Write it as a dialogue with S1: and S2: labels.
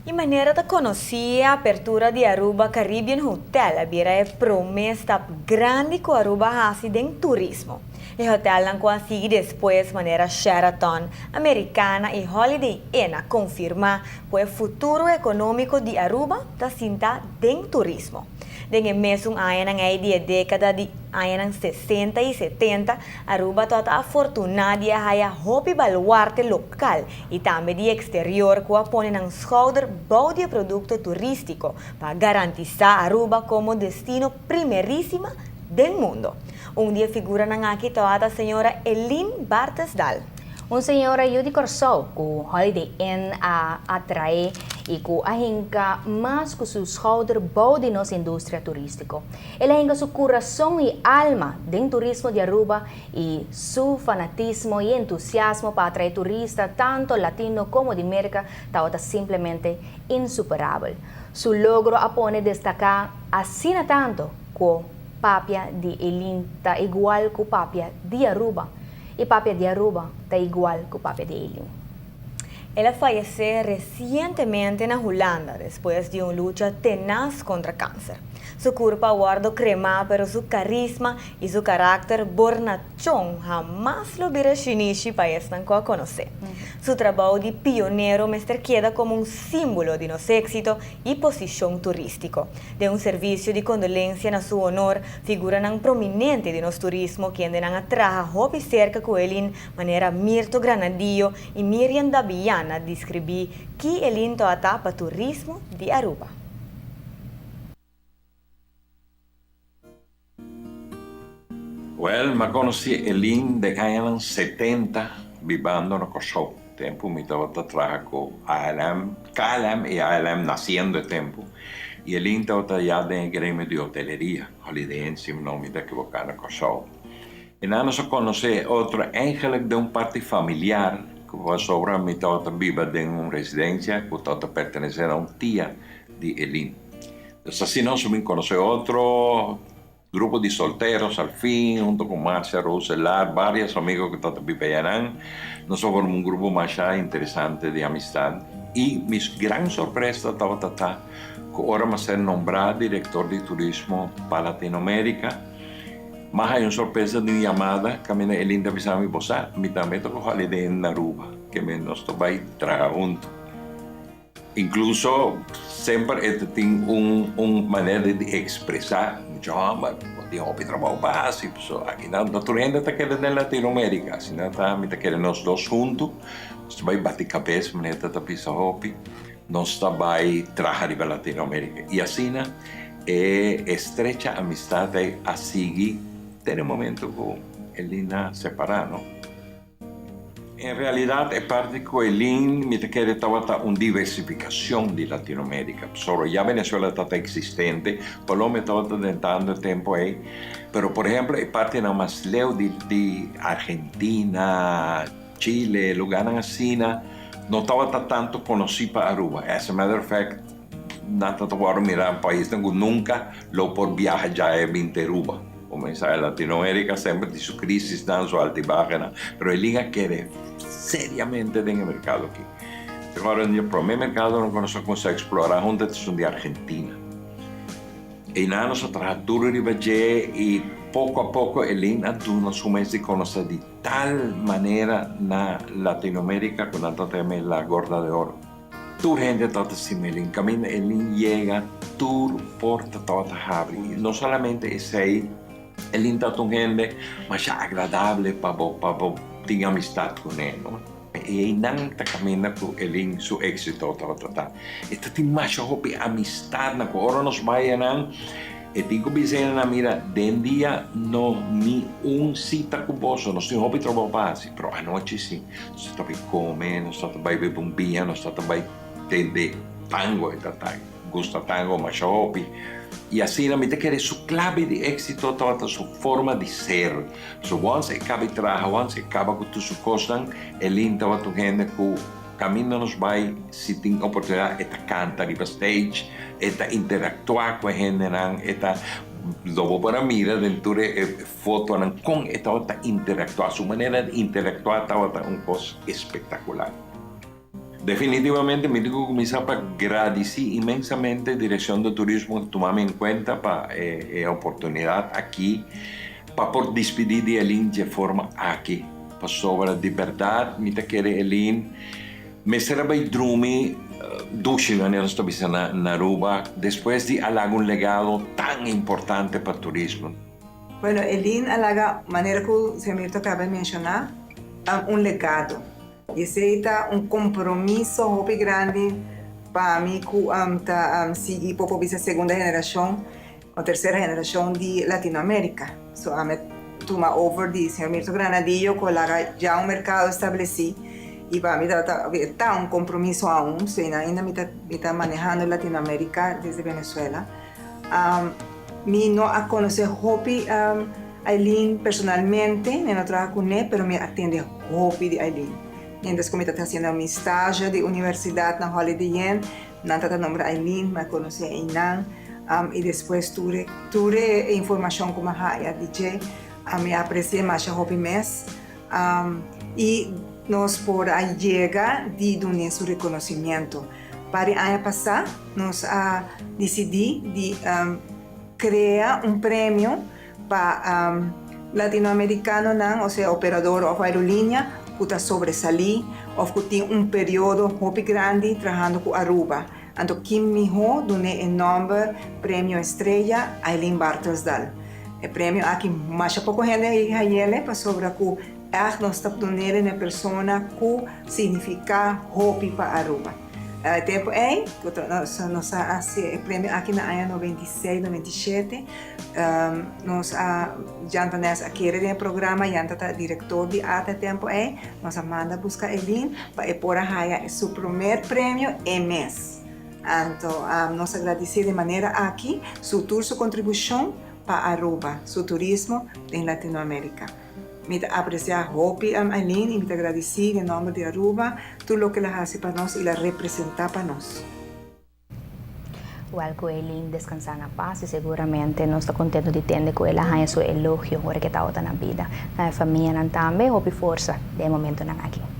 S1: E manera ta conoci, e apertura di Aruba Caribbean Hotel a bira e prome stap grandi cu Aruba a haci den turismo. E hotelnan cu a sigui despues manera Sheraton, Americana y Holiday Inn a confirma cu e futuro economico di Aruba ta sinta den turismo. Den e mesun añanan ei di e dékada di añanan sesenta i setenta, Aruba tabata afortuná di a haya hopi baluarte lokal i tambe di eksterior ku a pone nan skouder bou di e produkto turístiko pa garantisá Aruba komo destino primerísima den mundo. Un di e figuranan aki tabata señora Eline Bartesdal.
S2: Un señora yu di Kòrsou ku Holiday Inn a atraé i ku a hinka mas ku su schouder bou di nos industria turístiko. El a hinka su kurason i alma den turismo di Aruba i su fanatismo i entusiasmo pa atraé turista tanto latino komo di Merka tabata simplemente insuperabel. Su logro a pone destaká asina tanto ku papia di Elin ta igual ku papia di Aruba. I papia di Aruba ta igual ku papia di Eileen.
S1: El a fayesé resientemente na Hulanda despues di un lucha tenas kontra kanser. Su kurpa a wòrdu kremá pero su karisma i su karakter bornachon hamas lo bira shinishi pa esnan ku a konosé. Su trabou di pionero mester keda komo un símbolo di nos éksito i posishon turístiko. Den un servisio di kondolensia na su honor, figuranan prominente di nos turismo kendenan a traha hopi serka ku Elin manera Mirto Granadillo i Miriam Dabian a deskribí ki Elin tabata pa turismo di Aruba.
S3: Wèl, mi a konosí Elin den añanan setenta bibando na Kòrsou. Tempu mi tabata traha ku ALM, KLM i ALM nasiendo e tempu, i Elin tabata ya den e gremio di hoteleria, Holiday Inn si no mi ta ekiboká, na Kòrsou. I nan nos a konosé e otro eigenlik den un parti familiar, pasobra mi tabata biba den un residensia ku tabata pertenesé na un tia di Elin. Pues asina nos a bin conoce otro grupo di solteros al fin, hunto cu Marcia Rooselaar, varios amigo cu tabata biba ayanan. Nos a forma un grupo masha interesante di amistad. Y mi gran sorpresa tabata ta cu ora mi a ser nombra director di turismo pa Latinoamerica, mi a haya un sorpresa di un yamada caminda Elin ta bisa mi, Bo sa, mi tambe ta cu Holiday Inn na Aruba, ke mi nos ta bay traha hunto. Incluso semper e ta tin un un manera di expresa mucha homber bo tin hopi trabou pa haci pasobra aki nan no tur hende ta keda den Latinoamerica asina ta mi ta kere nos dos hunto nos ta bay bati cabes manera ta ta bisa hopi nos ta bay traha riba Latinoamerica y asina e estrecha amistad ey a sigui te den momento cu Elina separa no. En realidad e parti cu Elin mi ta kere tabata un diversificacion di Latinoamerica. Pasobra ya Venezuela tabata existente, Colombia tabata drentando e tempo ey, pero por ehemplo e partinan mas leu di di Argentina, Chile, lugarnan asina no tabata tanto conoci pa Aruba. As a matter of fact nan tabata worde mira paisnan cu nunca lo por biaha dja e binti Aruba. Kuminsá e Latinoamérica semper tin su crisisnan, su altibahenan, pero e liga kere seriamente den e mercado aki. Te acorda di e prome mercadonan cu nos a cuminsa explora hunto ta esun di Argentina. Einan nos a traha duro riba dje y poco a poco e lin a duna su mes di conoce di tal manera na Latinoamérica cu nan ta teme la gorda de oro. Tur hende tabata stima Elin. Kaminda Elin yega, tur porta tabata habri. I no solamente esei, Elin tabata un hende masha agradable pa bo pa bo tin amistat kuné, no? I einan ta kaminda ku Elin su éksito tabata ta. E ta tin masha hopi amistatnan ku ora nos bai einan, E tin ku bisa e nan, Mira, den dia no ni un sita ku boso, nos tin hopi trabou pa hasi, pero anochi si, nos ta bai kome, nos ta bai bebe un biña, nos ta bai tende tango, e ta gusta tango masha hopi. I asina mi ta kere su klabe di éksito tabata su forma di ser. So once e kaba e traha, once e kaba ku tur su kosnan, Elin tabata un hende ku Kaminda nos bai, si tin oportunidat, e ta kanta riba stage, e ta interaktuá ku e hendenan, e ta, lo bo por a mira den tur e fotonan kon e tabata interaktuá, su manera di interaktuá tabata un kos espektakular. Definitivamente mi tin ku kuminsá pa gradisí inmensamente Direkshon di Turismo ku tuma mi en kuenta pa e oportunidat aki pa por dispidí di Elin dje forma aki. Pasobra di bèrdat mi ta kere Elin mester a bai drumi dushi manera nos ta bisa na Aruba despues di a laga un legado tan importante pa turismo.
S4: Bueno, Elin a laga, manera ku señor Mirto a kaba di menshoná, un legado. I esei ta un kompromiso hopi grandi pa mi ku ta sigui por por bisa segunda generashon o tersera generashon di Latinoamérika. So ami a tuma over di señor Mirto Granadillo ku a laga ya un merkado establesí i pa mi tabata ta un kompromiso aun, so ainda mi ta mi ta manehando Latinoamérika desde Venezuela. Mi no a konosé hopi Aileen personalmente, mi no traha kuné, pero mi a tende hopi di Aileen. Mientras ku mi tabata hasiendo mi stage di universidat na Holiday Inn, nan tabata nombra Aileen, mi a konosé einan i despues tur e tur e informashon ku mi a haya di dje, mi a apresi'é masha hopi mes i nos por a yega di dun'é su rekonosimiento. Par di aña pasá nos a disidí di krea un premio pa latinoamerikanonan, osea operador òf aerolínea ku ta sobresalí òf ku tin un periodo hopi grandi trahando ku Aruba. Anto kin mihó dun'é e nòmber Premio Estrella Aileen Bartelsdal. E premio aki masha poko hende a hay'el pasobra ku Ègt nos ta dun'el na e persona ku signifiká hopi pa Aruba. E tempu ei, ku nos a hasi e premio aki na aña 96, 97, nos a, Jan van Nes a kere den e programa, Jan ta direktor di ata e tempu ei, nos a manda buska Elin pa e por a haya su primer premio e mes. Anto nos a gradisé den manera aki su tur su kontribushon pa Aruba, su turismo den Latinoamérika. Mi ta apreciá hopi Aileen y mi ta gradicí den nomber di Aruba tur loke el a haci pa nos y el a representá pa nos.
S2: Wel cu Aileen descansá na paz y seguramente nos ta contento di tende cu el a haña su elogio ora cu e tabata na bida. Na e famianan tambe hopi forsa den e momentonan aki.